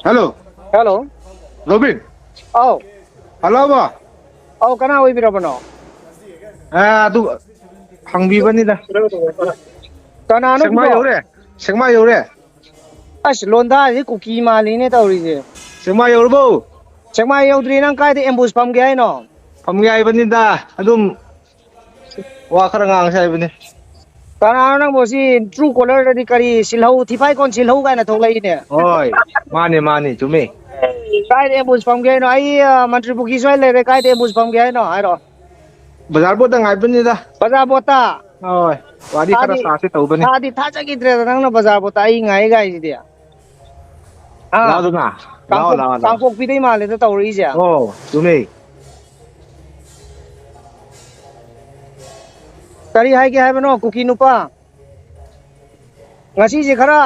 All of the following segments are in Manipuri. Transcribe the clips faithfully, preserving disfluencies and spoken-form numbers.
ꯍꯜꯂꯣ꯫ ꯍꯜꯂꯣ꯫ ꯔꯣꯕꯤꯟ꯫ ꯑꯧ꯫ ꯍꯜꯂꯣꯕ꯫ ꯑꯧ, ꯀꯅꯥ ꯑꯣꯏꯕꯤꯔꯕꯅꯣ? ꯑ, ꯑꯗꯨ ꯍꯪꯕꯤꯕꯅꯤꯗ꯫ ꯀꯅꯥꯅꯣ ꯁꯦꯛꯃꯥꯏ ꯁꯤꯕꯣ? ꯌꯧꯔꯦ꯫ ꯁꯦꯛꯃꯥꯏ ꯌꯧꯔꯦ꯫ ꯑꯁ, ꯂꯣꯟꯗꯥꯁꯤ ꯀꯨꯀꯤ ꯃꯥꯜꯂꯤꯅꯦ ꯇꯧꯔꯤꯁꯦ꯫ ꯁꯦꯛꯃꯥꯏ ꯌꯧꯔꯕꯣ? ꯁꯦꯛꯃꯥꯏ ꯌꯧꯗ꯭ꯔꯤ, ꯅꯪ ꯀꯥꯏꯗ ambush ꯐꯝꯒꯦ ꯍꯥꯏꯅꯣ? ꯐꯝꯒꯦ ꯍꯥꯏꯕꯅꯤꯗ, ꯑꯗꯨꯝ ꯋꯥ ꯈꯔ ꯉꯥꯡꯁꯦ ꯍꯥꯏꯕꯅꯤ꯫ ꯀꯅꯥꯅꯣ ꯅꯪꯕꯨ ꯁꯤ Truecaller ꯗꯗꯤ ꯀꯔꯤ ꯁꯤꯜꯍꯧ, ꯊꯤꯐꯥꯏꯀꯣꯟ ꯁꯤꯜꯍꯧ ꯀꯥꯏꯅ ꯊꯣꯛꯂꯛꯏꯅꯦ? ꯍꯣꯏ, ꯃꯥꯅꯦ, ꯃꯥꯅꯦ, ꯆꯨꯝꯃꯦ꯫ ꯀꯥꯏꯗ ambush ꯐꯝꯒꯦ ꯍꯥꯏꯅꯣ? ꯑꯩ, ꯑ, ꯃꯟꯇ꯭ꯔꯤ ꯄꯨꯈ꯭ꯔꯤ ꯁ꯭ꯋꯥꯏ ꯂꯩꯔꯦ, ꯀꯥꯏꯗ ambush ꯐꯝꯒꯦ ꯍꯥꯏꯅꯣ ꯍꯥꯏꯔꯣ꯫ ꯕꯖꯥꯔ ꯕꯣꯠꯇ ꯉꯥꯏꯕꯅꯤꯗ꯫ ꯕꯖꯥꯔ ꯕꯣꯠꯇ? ꯍꯣꯏ, ꯋꯥꯔꯤ ꯈꯔ ꯊꯥꯗꯤ, ꯁꯥꯁꯦ ꯇꯧꯕꯅꯤ꯫ ꯊꯥꯗꯤ ꯊꯥꯖꯈꯤꯗ꯭ꯔꯦꯗ ꯅꯪꯅ ꯕꯖꯥꯔ ꯕꯣꯠꯇ ꯑꯩ ꯉꯥꯏ ꯀꯥꯏꯁꯤꯗꯤ꯫ ꯑꯥ, ꯂꯥꯛꯑꯣꯗꯅ, ꯂꯥꯛꯑꯣ, ꯀꯥꯡꯄꯣꯛ-, ꯂꯥꯛꯑꯣ, ꯂꯥꯛꯑꯣ꯫ ꯀꯥꯡꯄꯣꯛꯄꯤꯗꯩ ꯃꯥꯜꯂꯦꯗ ꯇꯧꯔꯛꯏꯁꯦ꯫ ꯑꯣ, ꯆꯨꯝꯃꯦ꯫ ꯀꯔꯤ ꯍꯥꯏꯒꯦ ꯍꯥꯏꯕꯅꯣ, ꯀꯨꯀꯤ ꯅꯨꯄꯥ? ꯉꯁꯤꯁꯦ ꯈꯔ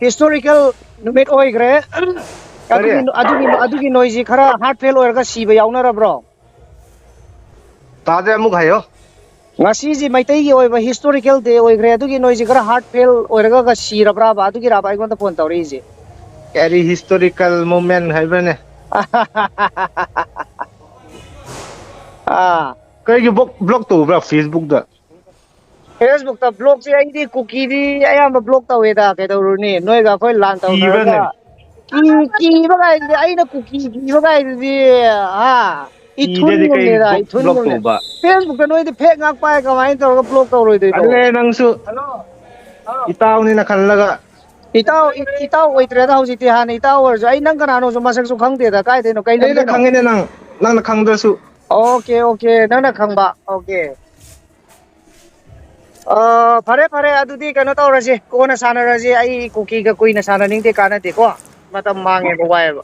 historical ꯅꯨꯃꯤꯠ ꯑꯣꯏꯈ꯭ꯔꯦ꯫ ꯀꯔꯤ? ꯑꯗꯨꯒꯤ, ꯑꯗꯨꯒꯤ, ꯑꯗꯨꯒꯤ ꯅꯣꯏꯁꯤ ꯈꯔ heart fail ꯑꯣꯏꯔꯒ ꯁꯤꯕ ꯌꯥꯎꯅꯔꯕ꯭ꯔꯣ? ꯇꯥꯗꯦ, ꯑꯃꯨꯛ ꯍꯥꯏꯌꯣ꯫ ꯉꯁꯤꯁꯤ ꯃꯩꯇꯩꯒꯤ ꯑꯣꯏꯕ historical day ꯑꯣꯏꯈ꯭ꯔꯦ, ꯑꯗꯨꯒꯤ ꯅꯣꯏꯁꯤ ꯈꯔ heart fail ꯑꯣꯏꯔꯒ ꯁꯤꯔꯕ꯭ꯔꯥꯕ? ꯑꯗꯨꯒꯤꯔꯥꯕ ꯑꯩꯉꯣꯟꯗ phone ꯇꯧꯔꯛꯏꯁꯦ? ꯀꯔꯤ historical moment ꯍꯥꯏꯕ꯭ꯔꯅꯦ? ꯑꯥ꯫ ꯀꯩꯒꯤ block, block ꯇꯧꯕ꯭ꯔꯥ Facebook ꯇ? Facebook ꯇ block ꯁꯦ ꯑꯩꯗꯤ ꯀꯨꯀꯤꯗꯤ ꯑꯌꯥꯝꯕ block ꯇꯧꯋꯦꯗ, ꯀꯩꯗꯧꯔꯨꯅꯤ? ꯅꯣꯏꯒ ꯑꯩꯈꯣꯏ ꯂꯥꯟ ꯇꯧꯅꯔꯒ꯫ ꯀꯤꯕ꯭ꯔꯅꯦ? ꯀꯤ-, ꯀꯤꯕ ꯀꯥꯏꯗꯨꯗꯤ, ꯑꯩꯅ ꯀꯨꯀꯤ ꯀꯤꯕ ꯀꯥꯏꯗꯨꯗꯤ, ꯍꯥ? ꯀꯤꯗ꯭ꯔꯗꯤ ꯀꯩ ꯏꯊꯨꯟꯒꯨꯝꯅꯦꯗ, block, block ꯏꯊꯨꯟꯒꯨꯝꯅꯦ꯫ ꯇꯧꯕ? Facebook ꯇ ꯅꯣꯏꯗꯤ fake ꯉꯥꯛ ꯄꯥꯏ, ꯀꯃꯥꯏꯅ ꯇꯧꯔꯒ block ꯇꯧꯔꯣꯏꯗꯣꯏꯅꯣ? ꯇꯜꯂꯦ ꯅꯪꯁꯨ꯫ ꯏꯇꯥꯎꯅꯤꯅ ꯈꯜꯂꯒ꯫ ꯏꯇꯥꯎ, ꯏ-, ꯏꯇꯥꯎ ꯑꯣꯏꯗ꯭ꯔꯦꯗ ꯍꯧꯖꯤꯛꯇꯤ, ꯍꯥꯟꯅ ꯏꯇꯥꯎ ꯑꯣꯏꯔꯁꯨ꯫ ꯑꯩ ꯅꯪ ꯀꯅꯥꯅꯣꯁꯨ ꯃꯁꯛꯁꯨ ꯈꯪꯗꯦꯗ, ꯀꯥꯏꯗꯩꯅꯣ, ꯀꯩ ꯑꯩꯅ ꯂꯝꯗꯩꯅꯣ? ꯈꯪꯉꯤꯅꯦ ꯅꯪ, ꯅꯪꯅ ꯈꯪꯗ꯭ꯔꯁꯨ꯫ Okay, okay, ꯅꯪꯅ ꯈꯪꯕ, okay꯫ ꯑ, ꯐꯔꯦ, ꯐꯔꯦ, ꯑꯗꯨꯗꯤ ꯀꯩꯅꯣ ꯇꯧꯔꯁꯤ, ꯀꯣꯟꯅ ꯁꯥꯟꯅꯔꯁꯤ꯫ ꯑꯩ ꯀꯨꯀꯤꯒ ꯀꯨꯏꯅ ꯁꯥꯟꯅꯅꯤꯡꯗꯦ, ꯀꯥꯟꯅꯗꯦꯀꯣ, ꯃꯇꯝ ꯃꯥꯡꯉꯦꯕ, ꯋꯥꯏꯑꯦꯕ꯫